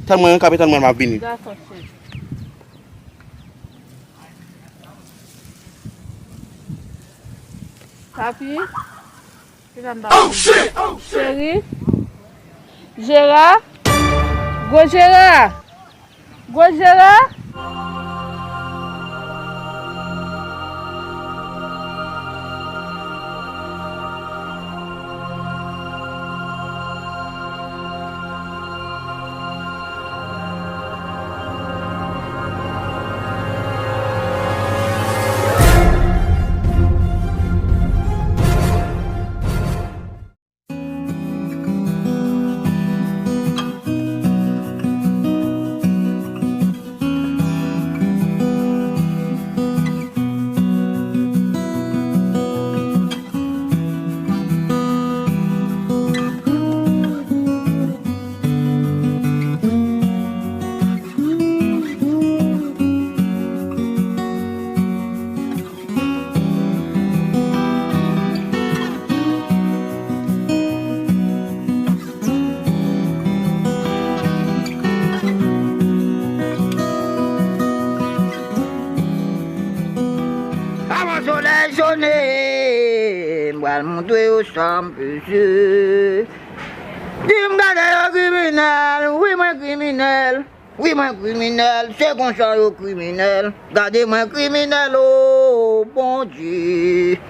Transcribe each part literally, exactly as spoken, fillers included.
Tann mwen, an kanpe, tann mwen, m ap vini. Dakò, cheri. Papi, kisa m ta fè? Cheri, Jera, gwo Jera, gwo Jera. Avan solèy sone, m pral montre yo sa m peze. Di m gade yo kriminèl, wi mwen kriminèl. Wi mwen kriminèl, se konsa yo kriminèl. Gade mwen kriminèl, o Bondye.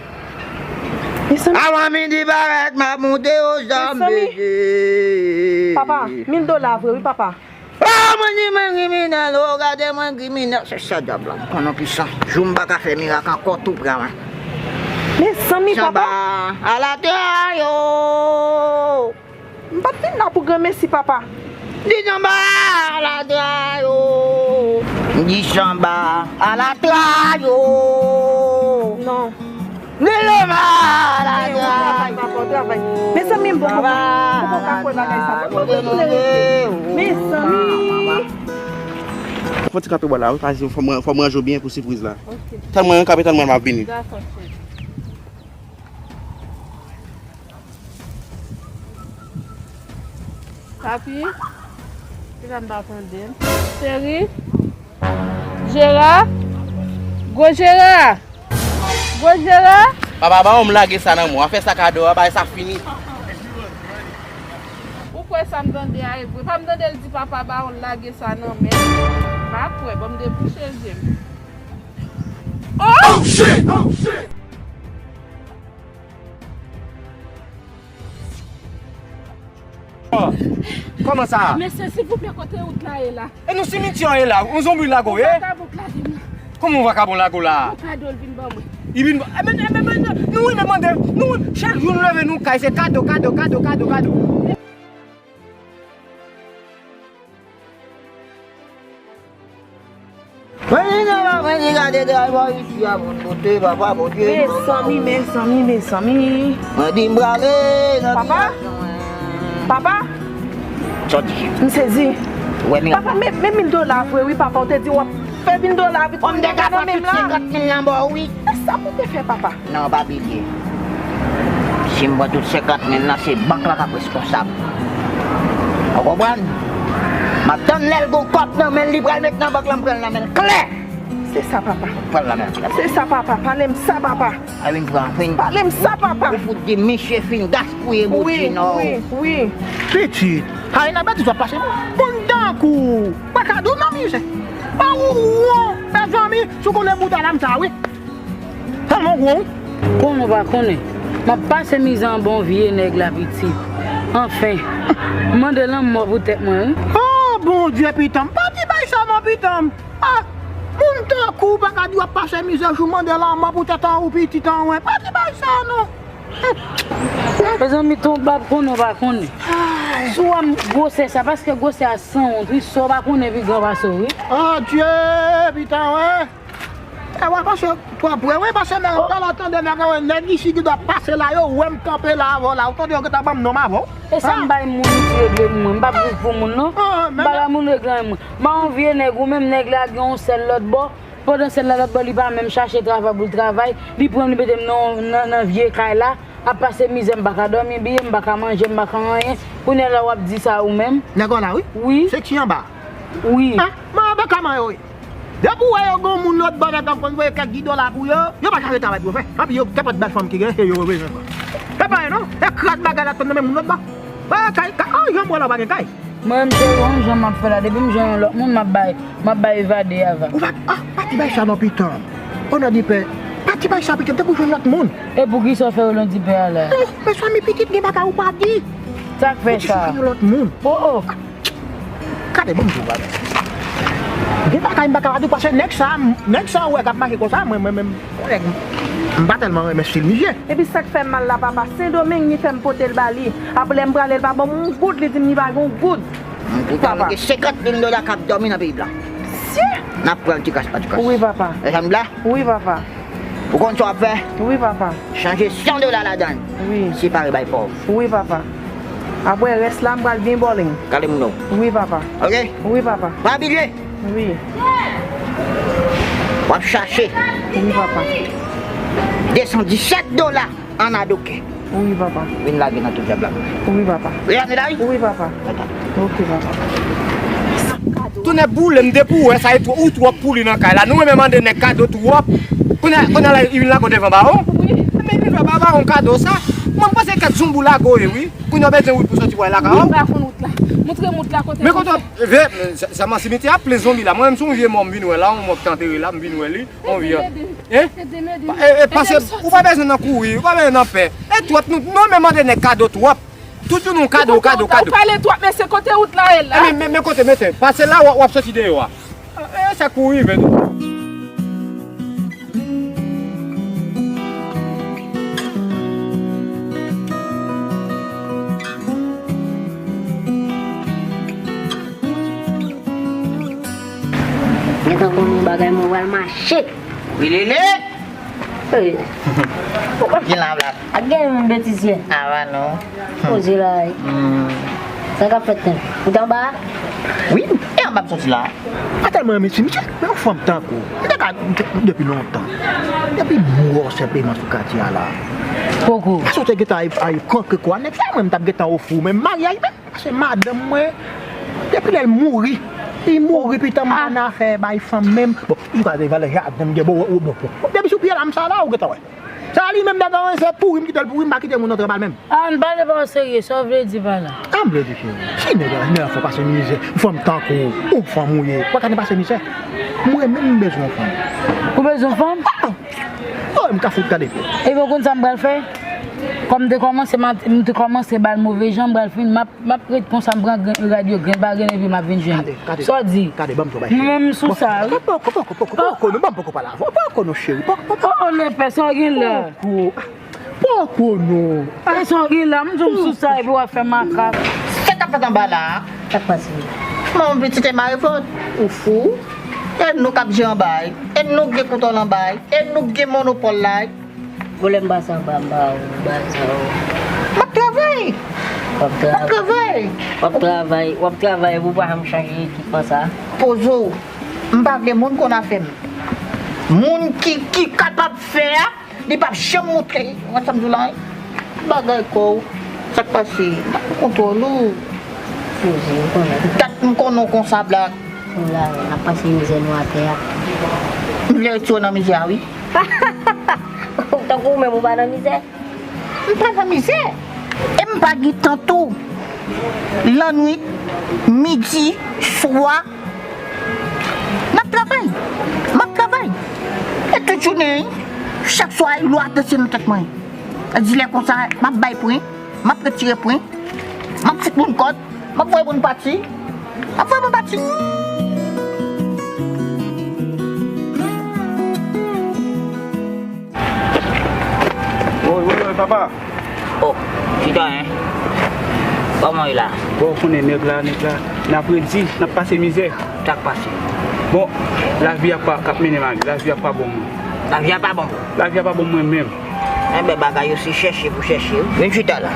Mezanmi. Avan midi parèt, m ap monte yo zam. Mezanmi. Papa, mil dola vre, wi, papa. O, mwen di mwen kriminèl, o, gade mwen kriminèl. Se sa dyab la, m konnen ki sa. Jou m pa ka fè mirak ankò, tou pran mwen. Mezanmi, papa. Sanba, alatray yo. M pa t vin la pou granmesi, papa. Di sanba alatray yo. Di sanba alatray yo. Non. Di sanba alatray. Mezanmi, m poko, m poko ka kwè bagay sa. Mezanmi. Fò ti kanpe bò la, wi, paske fò mwen, fò mwen ranje w byen pou sipriz la. Ok. Tann mwen, kanpe, tann mwen, m ap vini. Dakò, cheri. Papi, kisa m pa tande l? Cheri, Jera, gwo Jera, gwo Jera. Papa, ba m lage sa nan men w. Afè sa kado a, bay sa fini. Ou kwè sa m tande a e vre? Pa m tande l di papa ba w lage sa nan men l. Pa kwè, ban m debouche je m. Oh! Oh, shit! Oh, shit! Kòman sa? Mesye, silvouplè, kote wout la ye la? E nou simityè an ye la, yon zonbi lago ye? Yon vakabon k lage m la. Kòman yon vakabon lago la? Yon kado l vin ban mwen. Li vin ban, e men, e men, men, nou renmen mande, nou, chak jou nou leve nou kay, se kado, kado, kado, kado, kado. Mwen di nan la, mwen di gade daywa isi a, bon kote, papa, Bondye. Mezanmi, mezanmi, mezanmi. Mwen di m prale nan... Papa? Papa? Sòti. M sezi. Wè, mi... Papa, men, men mil dola vre, wi, papa, ou te di w ap fè mil dola vit. Ou m te ka pran tout senkant mil lan ba w, wi. E sa pou te fè, papa? Non, pa bliye. Si m pran tout senkant mil lan, se bank lan k ap responsab. Ou konprann? M ap tann lè l gon kòb nan men l, li pral met nan bank lan, m pran l nan men l klè. Se sa, papa. Pran l nan men l klè. Se sa, papa. Pale m sa, papa. A vin pran, vin. Pale m sa, papa. Ou fout di misye fin gaspiye bouti, non. Wi, wi, wi. Pitit, ay nan betiz w ap pase, non. Moun tankou w, pa ka di w nan mizè. Pa ou, ou, mezanmi, si w konnen bouda la m sa, wi. Tèlman gwo, wi. Konnen w pa konnen. M ap pase mizè anba yon vye nèg la, pitit. Anfen. M mande lanmò pou tèt mwen, wi. Oh, Bondye, pitit m. Pa di bay sa non, pitit m. Ah, moun tankou w pa ka di w ap pase mizè, jou mande lanmò pou tèt an ou pitit an, wen. Pa di bay sa non. Mezanmi, tonba konnen w pa konnen. Ay. Si w wè m gwosè sa, paske gwosè a sanwont, wi, sa w pa konnen pi gran pase w, wi. Adye, pitit an, wen. E w ap pase twò pre, wi, paske nan, oh, talè tande nèg, wi, nèg isi ki dwe pase la, yo wè m kanpe la avè w la, ou tande yo gentan ban m non m avè w. E sa m bay moun isi regle m, mwen, m p ap viv pou moun, non. Ah, men, m pa bay moun regle anyen, mwen. M a yon vye nèg, ou menm nèg la gen yon sèl lòt bò, pandan sèl la lòt bò, li pa menm chache travay pou l travay, li pran m, li mete m nan, nan, nan vye kay la, ap pase mizè, m pa ka dòmi byen, m pa ka manje, m pa ka anyen. Kounye a la w ap di sa ou menm? Nèg la, wi. Wi. Se ki anba? Wi. An, mwen anba kòman yo ye? Depi w wè yo gen moun lòt bò, nèg ap konn voye kèk dis dola pou yo, yo pa ka retravay pou yo fè. Anpi yo, kenpòt bèl fanm ki gen, se yo yo bezwen pran. Se pa vre non, e kras bagay la tann nan men moun lòt bò. Ba kay, kay, oh, yon bò la pa gen kay. Mwen menm se yon jan m ap fè la, depi m jwenn yon lòt moun, m ap bay, m ap bay evade ava. Ou pa, ah, pa di bay sa non pitan. Onè di pè, pa di bay sa pitan, tankou jwenn lòt moun. E poukisa w fè Rolandi pè a la? Non, mezanmi pitit gen bagay ou pa di. Sa k fè sa? Ou di se yon lòt moun. Oh, oh. Gade, bon, m di w bagay. Gen bagay m pa ka di w, paske nèg sa, nèg sa ou wè k ap mache konsa, mwen, mwen menm, nèg, m pa tèlman renmen stil misye. Epi sa k fè m mal la, papa, Sendomeng li fè m pote l ba li. Apre lè m prale, l pa ban m yon goud, li di m li pa gen yon goud. M kontan gen senkant mil dola k ap dòmi nan peyi blan. Sye! N ap pran ti kras pa ti kras. Wi, papa. E sa m di la? Wi, papa. Ou konn sa w ap fè? Wi, papa. Chanje san dola ladan l. Wi. Separe bay pòv. Wi, papa. Apre rès la, m pral byen bòleng. Gade moun yo. Wi, papa. Oke? Wi, papa. Pa bliye. Wi. W ap chache. Wi, papa. De san disèt dola an adoke. Wi, papa. Vin lage nan tout djab la. Wi, papa. Wi, ane la, wi? Wi, papa. Atann. Oke, papa. Tounen boule m depi w wè sa, ou twò-, ou twòp pouli nan kay la. Nou renmen mande nèg kado twòp. Kounye a, kounye a la, li vin lage w devan bawon. Wi. Men li fè ba bawon kado sa. Mwen, m panse kèk zonbi w lage w ye, wi. Kounye a w bezwen wout pou sòti bò lakay w. Mwen pa konn wout la. Montre m wout la kote. Men kote w ap, ve, sa, sa man simityè a plen zonbi la. Mwen menm, se yon vye mò m vin wè la, yon mò k te antere la, m vin wè li. Yon vye. Hein? Pa, e, e, pase, ou pa bezwen nan kouri, ou pa bezwen nan pè. E twòp, nou, nou renmen mande nèg kado twòp. Tout joun nou kado, kado, kado. Ou pale twòp, men se kote wout la ye la. E, men, men, men kote, mesye, pase la, w ap, w ap sòti deyò a. E, sa kouri, men. Gentan konn yon bagay, mwen pral mache. Wi, Lele! Ey. Gen la, Black. Ak gen yon betiz ye. A, va non. Poze la, ey. Hmm. Sa k ap fèt, menm? Ou te anba a? Wi, e anba m soti la. Pa tèlman renmen ti misye, men yon fanm tankou w. M te ka, depi lontan. Depi bwò senpleman sou katye a la. Poko. Paske w te gentan al, al kontre kwa nèg sa, mwen m t ap gentan ofri w menm maryaj menm. Paske madanm mwen, depi lè l mouri, li mouri, pitan m pa nan afè bay fanm menm. Bon, ou ka te valè jaden m gen bon, bon, bon. Depi sou pye la m sa la, ou gentan wè. Sa li menm nèg an se pouri m kite l pouri, m pa kite moun antre ba l menm. A, n pale pa w serye, sa w vle di pa la? Sa m vle di cheri, si nèg an, nèg an fè w pase mizè, yon fanm tankou w, yon fanm ou ye, w pa ka ne pase mizè. Mwen menm m bezwen yon fanm. Ou bezwen yon fanm? Ah! Oh, m ka fout gade. Epi w konn sa m pral fè? Kòm m te kòmanse, m te kòmanse ba l move jan, m pral fini, m ap M ap ret konsa, m pran grenn rad yo, grenn pa grenn, epi m ap vin jwenn. Gade, gade. Sa w di? Gade, ban m tou bay cheri. Mwen menm sou sa, wi. Poko, poko, poko, poko, poko, non, ban m poko pale avè w. Poko non, cheri, poko, poko. Oh, oh, lepè, sa w gen la? Poko. Poko non. E sa w gen la, m di w m sou sa, epi w ap fè makak. Sa k ap fèt anba la a? Sa k pase? Manman pitit e mare fòt. Ou fou? E nou k ap jere anba a, e nou k gen kontwòl anba a, e nou k gen monopòl la. Vòlè m pa sanba, m pa, m pa sa yo. M ap travay. W ap travay. M ap travay. W ap travay, w ap travay pou w pa janm chanje ekipman sa. Poze w. M pa vle moun konn afè m. Moun ki, ki kapab fè a, li p ap janm montre. Ou wè sa m di w la, wi? Bagay kò w. Sa k pase? M ap kontwòl ou. Poze w, konnen. Dat m konnen w konsa, Black. Nou la, n ap pase mizè nou atè a. M vle retire w nan mizè a, wi. Tankou ou menm ou pa nan mizè? M pa nan mizè. E m pa gen tan tou. Lannwit, midi, swa. N ap travay. M ap travay. E tout jounen, chak swa, lwa danse nan tèt mwen. E di lè konsa, m ap bay pwen, m ap retire pwen, m ap fout moun kòd, m ap voye moun pati. Ap fè bon pati. Woy, woy, woy, papa. Oh, Fidan, hein? Kòman w ye la? Bon, ou konnen nèg la, nèg la, n ap redi, n ap pase mizè. Sa k pase? Bon, lavi a pa, k ap mennen m ale, lavi a pa bon mwen. Lavi a pa bon? Lavi a pa bon mwen menm. Enben, bagay yo se chèche pou chèche, wi. Vin chita la.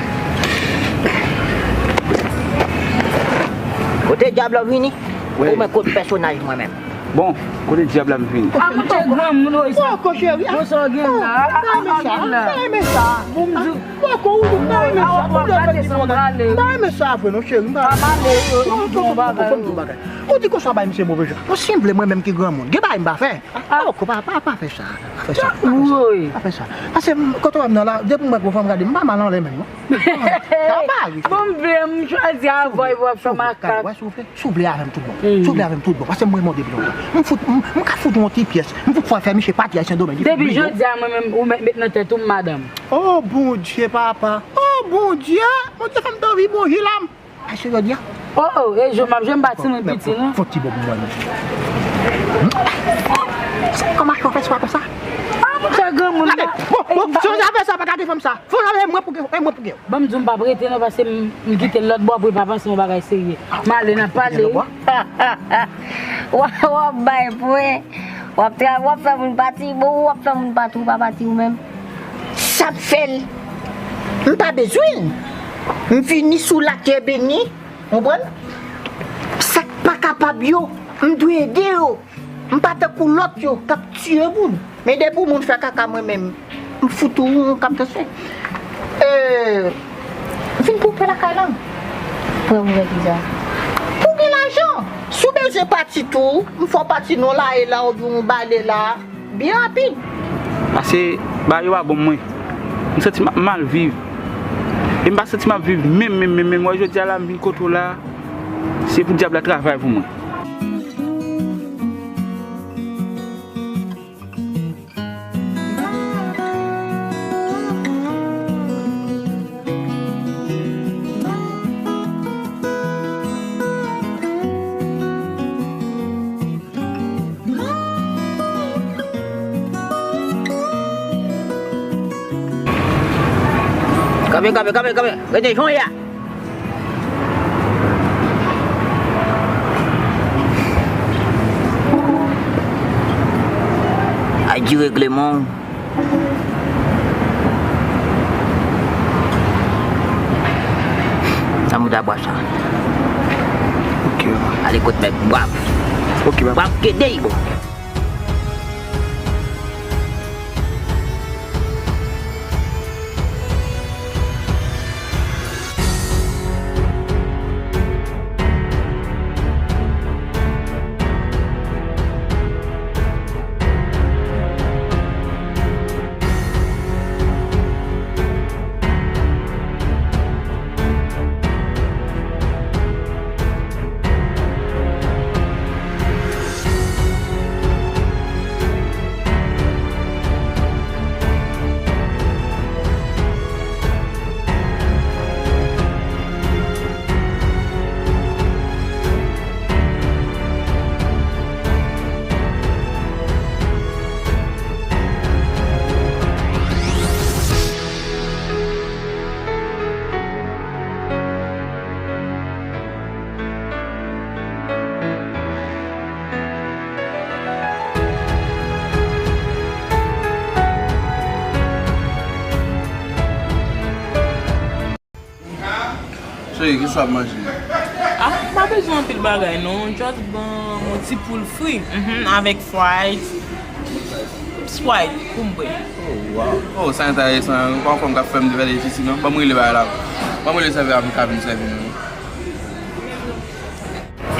Kote dyab la vini? Wi. Ou men kot pèsonaj mwen menm? Bon, Kote dyab la m vini? A, monchè, granmoun, woy, sa. Poko, cheri. Bon, sa w gen la? A, sa w gen la? M ta renmen sa. Bon, m di w. Poko, ou, m ta renmen sa. Pou w fè ti kontan. M ta renmen sa vre, non, cheri. M ta renmen sa. Poko, m di w bagay. Ou di konsa bay misye move jan. Bon, si m vle, mwen menm ki granmoun, gen bagay m pa fè. Poko, pa, pa, pa fè sa. Pa fè sa. Pa fè sa. Woy. Pa fè sa. Paske, kote w wè m nan la, depi m wè gwo fanm gade m, m pa mal anlè menm, non. Sa pa rive. Bon, m vle, m chwazi avè w, w ap fè makak. Wè, soufle. Soufle avè m tout bon. Soufle avè m tout bon. Paske m renmen w depi lontan. M fout, m, m ka fout yon ti pyès. M fout fè misye pati a Sendomeng. Depi jodi a, mwen menm, ou mèt met nan tèt ou, m madanm. Oh, Bondye, papa. Oh, Bondye. Bondye fè m t anvi bouyi la. Ay, se jodi a. Oh, oh, e jou m ap jwe, m pa timoun piti, non. Fon ti bon pou mwen. Sa kòman fè w fè swa konsa? A, monchè, granmoun. Gade, bon, bon, se yon zafè sa, pa gade fanm sa. Fò w ale, mwen pou gen, e mwen pou gen. Ban m di w, m p ap rete non, paske m, m kite l lòt bò pou l pa panse yon bagay serye. M ale, n ap pale. W ap, w ap bay pwen, w ap tra-, w ap fè moun pati, bon, w ap fè moun pati, ou pa pati ou menm. Sa ap fè l. M pa bezwen l. M vini sou latè beni, konprann? Sa k pa kapab yo, m dwe ede yo. M pa tankou lòt yo k ap tiye moun. Men depi yon moun fè kaka mwen menm, m fout ou yon kap transfè. Euh, vin pou pran lakay la. Pran pou fè kisa? Pou gen lajan. Si w bezwen pati tou, m fè w pati nan yon laye la oubyen yon bale la. Byen rapid. Pase bagay yo pa bon mwen. M santi m ap mal viv. E m pa santi m ap viv menm, menm, menm, menm. Wè jodi a la m vin kote w la. Se pou dyab la travay pou mwen. Kanpe, kanpe, kanpe, kanpe. Rete jan w ye a. Ay di regleman w. Sa mouda bwa sa. Ok, papa. Ale kot mèt bwa. Ok, papa. Bwa kedey, bon. Cheri, kisa w ap manje? Ah, m pa bezwen anpil bagay non, just ban m yon ti poul fri, mhm, avèk fries, Sprite pou m bwè. Oh, wow. Oh, sa enteresan. Ou pa wè fanm k ap fè m devèl isi non. Ban m rele bagay la. Ban m rele sèvè a pou m ka vin sèvi nou.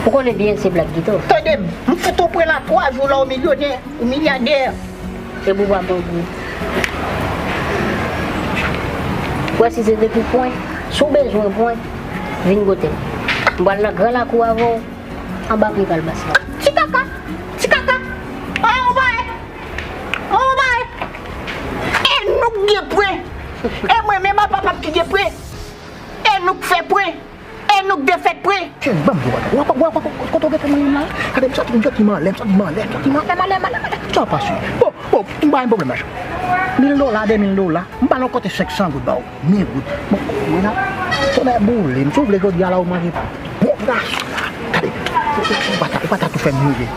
Ou konnen byen se blag Guito. Tande m, m fout ou pran la twa jou la ou milyonè, ou milyadè. Epi w pa pran gou. Ou wè si se te pou pwen, si w bezwen pwen, vin kote m. M pral nan gran lakou avè w, anba Preval Bas la. Ti kaka, ti kaka. Ah, ou pa wè. Ah, ou pa wè. E nou k gen pwen. E mwen menm a papa m ki gen pwen. E nou k fè pwen. E nou k defèt pwen. Cheri, ban m di w bagay. W ap, w ap, w ap, kote w gentan manyen m la? Gade, m santi m santi m anlè, m santi m anlè, m santi m anlè, m anlè, m anlè, m anlè. Sa pase? Bon, bon, m pa gen pwoblèm, machan. Mil dola, de mil dola, m ba l yon kote senk san goud ba w. Mil goud. Bon, mwen la, tonnè boule m. Si w vle jodi a la, ou manje bon gason la. Gade, ou pa ta, ou pa ta tou fè m mouye.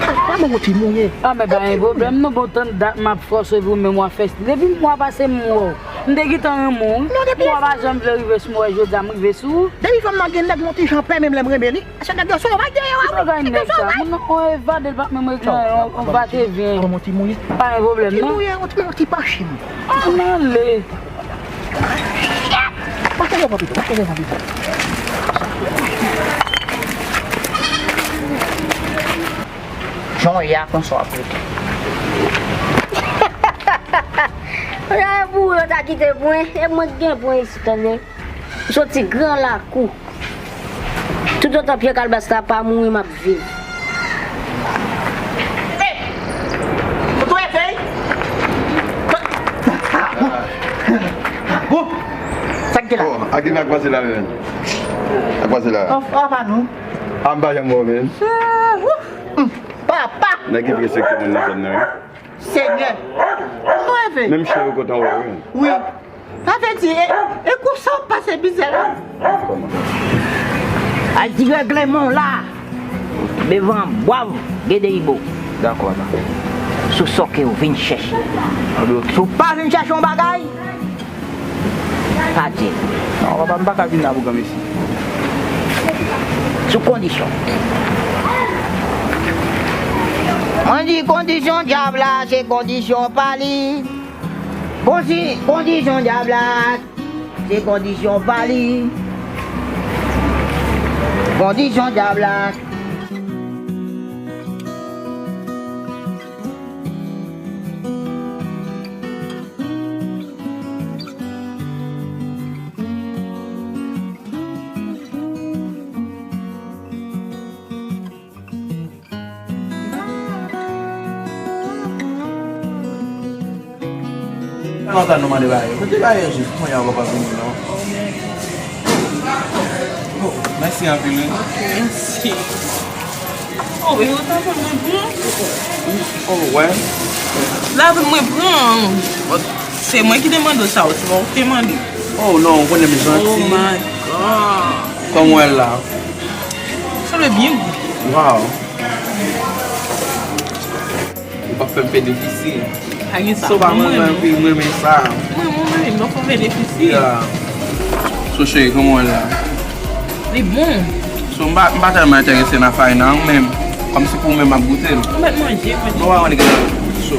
Pa, pa ban m yon ti mouye. Ah, men pa gen pwoblèm, non, bon, tann dat m ap fòse pou mwen, mwa fès. Depi mwa pase, m wè w. M te gentan renmen w wi. Non, depi... Ou pa janm vle rive sou mwen, jodi a m rive sou ou. Depi fanm nan gen nèg yon ti jan pè, menm lè m renmen li. Se nèg yo sovaj dèyè a wi. Bagay nèg sa, moun nan on evade, l pa menm regle anyen, on va te vyen. Pa gen pwoblèm non. Ti mouye, on ti, on ti panchi m. Ann ale. Pase devan pito, pase devan pito. Jan w ye a, konsa w ap rete. Pou yo ta kite pwen, e mwen ki gen pwen isit, tande. M soti gran lakou. Toutotan pye kalbas la pa mouri, m ap viv. Ou tou efèy? Sa k gen la? Oh, a gen ak pase la menm. Ak pase la. Anfòm pa nou. A m pa janm wè w menm. Papa! Nèg ki vle sekte moun nan zòn nan wi. Senyè. Ou tou efèy? Menm cheve kote w wè wi. Wi. Sa vle di, e, e konsa w pase mizè la? Al di règleman w la devan bwav Gede Ibo. Dakò, la. Sou sa ke w vin chèche. Si w pa vin chèche yon bagay, pa di l. Non, papa, m pa ka vin la pou granmesi. Sou kondisyon. Mwen di kondisyon dyab la, se kondisyon pa li. Konsi-, kondisyon dyab la, se kondisyon pa li. Kondisyon dyab la. Lontan nou mande bagay. Kote bagay yo jis? Kounye a w papa vini non. Oh, mèsi anpil wi. Mèsi. Oh, e ou ta fè mwen bon. Oh, wè. Lavi mwen pran. Se mwen ki te mande w sa, ou se pa ou ki te mande. Oh non, ou konnen m janti. Oh my God. Kòman w wè l la? Sa dwe byen gou. Wow. Ou p ap fè m fè defisi. Pa gen sa. So pa mwen, mwen, mwen, mwen renmen sa. Mwen, mwen, mwen, mwen fè m fè defisi. Yeah. So, cheri, kòman w wè l la? Li bon. So, m pa, m pa tèlman enterese nan fay nan, menm. Kòmsi pou mwen, m ap goute l. Ou mèt manje, mèt. Non, pa manje. So.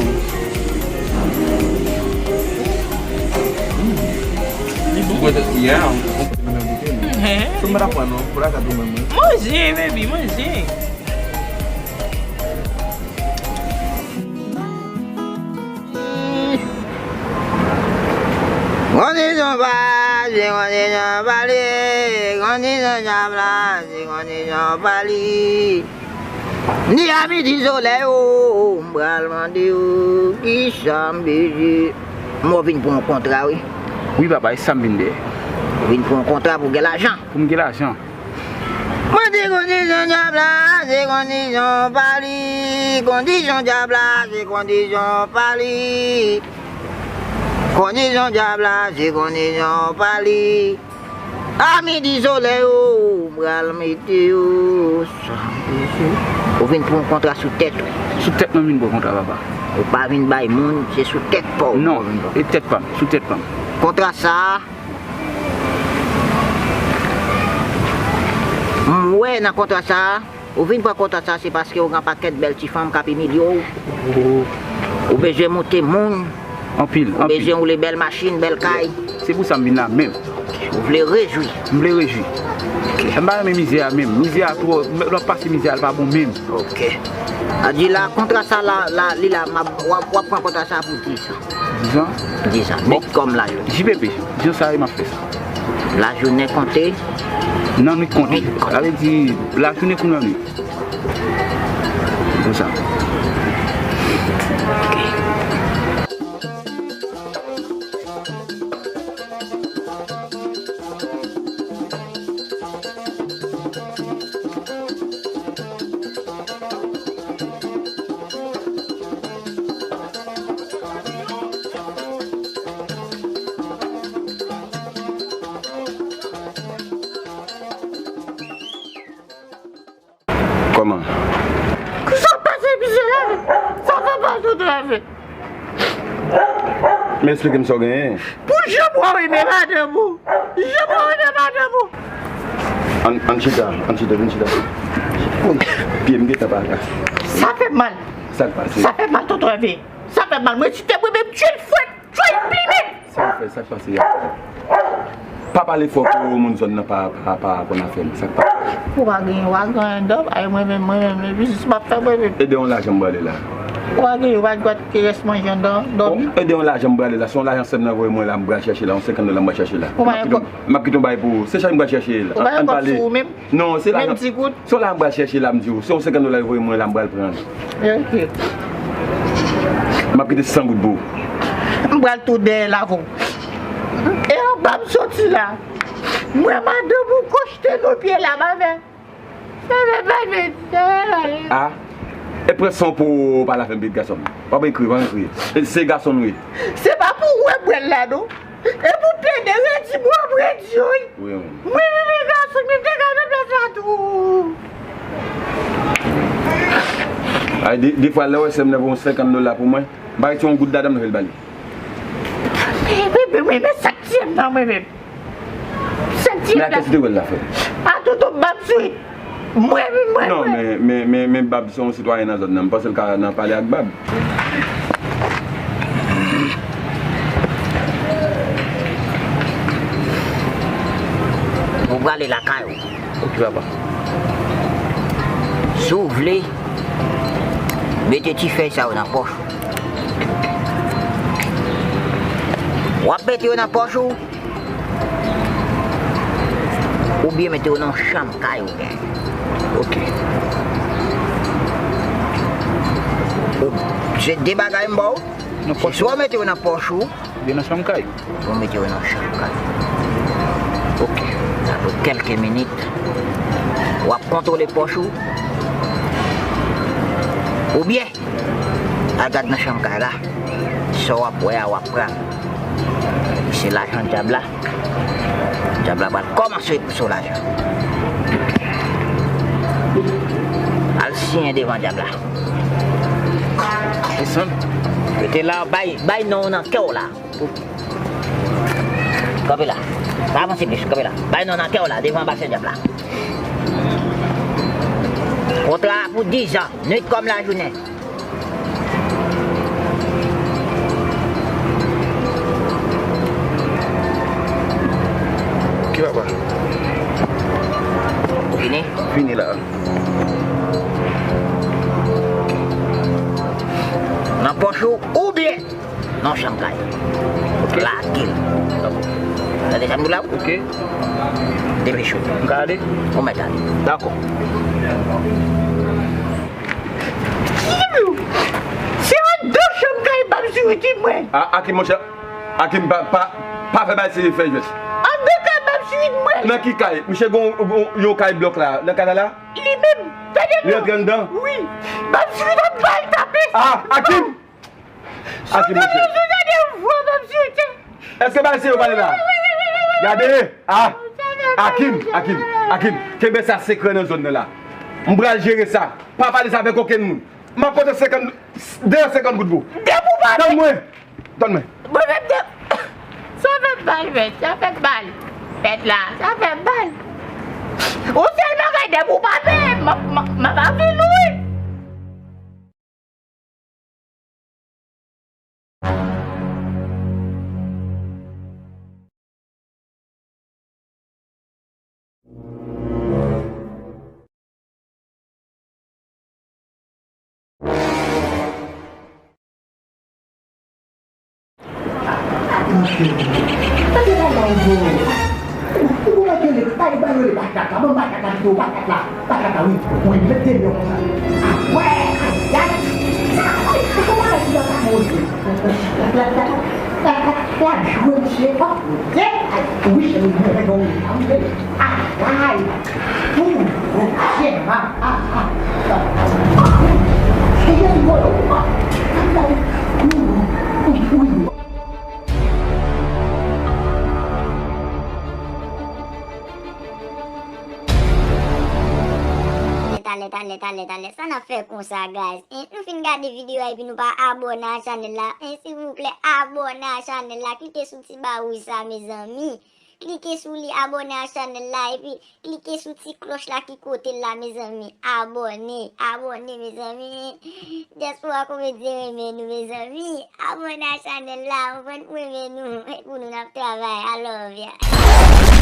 Li bon. Ou kote, yeah, ou kote mwen goute l. Mhm. So, m pa t ap pran non, pou la ka tou mwen, mwen. Manje, baby, manje. Kondisyon pa, se kondisyon pa li. Kondisyon dyab la, se kondisyon pa li. Ni a midi solèy o, m pral mande w kisa m bezwen. M wè w vin pou yon kontra, wi. Wi, papa, e sa m vin dèyè. Ou vin pou yon kontra pou gen lajan. Pou m gen lajan. Mwen di kondisyon dyab la, se kondisyon pa li. Kondisyon dyab la, se kondisyon pa li. Kondisyon dyab la, se kondisyon pa li. A midi solèy o, m pral mete yo. Ou vin pou yon kontra sou tèt ou. Sou tèt mwen m vin pou kontra, papa. Ou pa vin bay moun, se sou tèt pa w. Non, e tèt pa m, sou tèt pa m. Kontra sa a, m wè nan kontra sa a, ou vin pran kontra sa a, se paske ou gen pakèt bèl ti fanm k ap imilye w. Ou bezwen moute moun. Anpil, anpil. Ou bezwen woule bèl machin, bèl kay. Se pou sa m vin la menm. Ou vle rejwi. M vle rejwi. M pa renmen mizè a menm. Mizè a twò, lè w ap pase mizè a, l pa bon menm. Ok. A di la, kontra sa la, la, li la, m ap, w ap, w ap pran kontra sa pou dis an. Dis an? Dis an. Bon. Met kòm lajounen. J P P, jan sa ye, m ap fè sa. Lajounen konte. Nan nwit konte. Nwit konte. Sa vle di, lajounen kou nan nwit. Konsa. Kòman? Kisa w pase mizè la? Sa fè pa tout lave. Men eksplike m sa w genyen. Pou jan mwen renmen madanm ou. Jan mwen renmen madanm ou. Ann, ann chita, ann chita, vin chita. Woy, pye m gentan pa la. Sa fè m mal. Sa k pase? Sa fè m mal, tonton Ève. Sa fè m mal. Mwen, si te mwen menm, tchwe l fwèt, tchwe l plimen. Sa w fè, sa k pase a? Pa pale fò pou moun zòn nan pa, pa, pa konn afè m. Sa k pase? Ou pa genyen, ou pa genyen dòm. Ay, mwen menm, mwen menm, men biznis m ap fè mwen menm. Ede yon lajan m prale la. Ou pa genyen, ou pa dwat ke rès manje anndan dòmi. Ede yon lajan m prale la. Se yon lajan sè m nan voye mwen la, m pral chèche la. Yon senkant dola m pral chèche la. Ou pa gen kòb? M ap kite yon bagay pou ou. Se sa m pral chèche la. Ou pa gen kòb sou ou menm? Non, se lajan. Menm ti goud? Se yon lajan m pral chèche la, m di w. Se yon senkant dola yo voye mwen la, m pral pran l. Ok. M ap kite san goud pou ou. M pral tou dèyè l avè w. E anba m soti la. M wè madanm ou kochte nou pye la, m avè. Sa fè mal, men, sa fè mal. Ah. E pran san w pou w pale avè m, pitit gason m. W ap ekri, w ap ekri. E se gason m wi. Se pa pou w wè m wè l la, non. E pou plede redi, mwen ap redi, wi. Wi, wi. Mwen, mwen, mwen, gason, mwen te ka nan plas la tou. Ay, de, defwa, lè w wè sè m nan voye yon senkant dola pou mwen, m pa retire yon goud ladan m, nan fè l ba li. Men, men, men, men, men, sa k tiye m nan, mwen menm. Sa k tiye m nan. Men a kiyès ou te wè l la, frè m? A tonton Bab Swit. Mwen, mwen, mwen. Non, men, men, men, men Bab se yon sitwayen nan zòn nan. M panse l ka nan pale ak Bab. Ou prale lakay ou. Ok, papa. Si w vle, mete ti fèy sa yo nan pòch ou. W ap mete yo nan pòch ou. Oubyen mete yo nan chanm kay ou. Ok. Ou, se de bagay m ba w. Se swa w mete yo nan pòch ou. Oubyen nan chanm kay. Ou mete yo nan chanm kay. Ok. Apre kèlke minit, w ap kontwole pòch ou. Oubyen, al gad nan chanm kay la. Sa w ap wè a, w ap pran. Se lajan dyab la. Dyab la pral kòmanse pou sou lajan. Al siyen devan dyab la. Rete la, bay, bay non w nan kè w la. Kanpe la. Pa avanse plis, kanpe la. Bay non nan kè w la, devan anbasyad dyab la. Kontra a pou dizan, nwit kòm lajounen. Ok, papa. Fini? Fini la. Nan pòch ou, oubyen nan chanm kay. Ok. Lage l. Dakò. Tande sa m di w la wi? Ok. Depeche w. M ka ale? Ou mèt ale. Dakò. Se anndan chanm kay Bab Swit mwen. A, Akim, monchè. Akim, pa, pa, pa fè bagay serye, fè jwèt. Anndan kay Bab Swit mwen. Nan ki kay? Misye gon, gon yon kay blòk la. Nan kay la la? Li menm. Tande non. Li antre anndan? Wi. Bab Swit ap bay tape. A, Akim! Akim, monchè. Sou tande, sou tande vwa Bab Swit. Èske bagay serye w pale la? Gade, a, Akim, Akim, Akim, kenbe sa sekrè nan zòn nan la. M pral jere sa. Pa pale sa avèk okenn moun. M ap pote senkant, de senkant goud pou ou. Depi w pa... Tann mwen. Tann mwen. Mwen menm de... Sa fè m mal, mèt. Sa fè m mal. Mèt la, sa fè m mal. Ou sèl bagay, depi w pa peye m, m ap, m ap, m ap avili w wi. Talè, talè, talè, talè. Sa n ap fè konsa, guys? Hein? Nou fin gade videyo a epi nou pa abòne a chanèl la. Hein? Silvouplè, abòne a chanèl la. Klike sou ti ba wouj sa, mezanmi. Klike sou li, abòne a chanèl la. Epi klike sou ti klòch la ki kote l la, mezanmi. Abòne, abòne, mezanmi. Dyaspora Komedyen renmen nou, mezanmi. Abòne a chanèl la. Ou konprann, m renmen nou. E pou nou n ap travay. I love ya.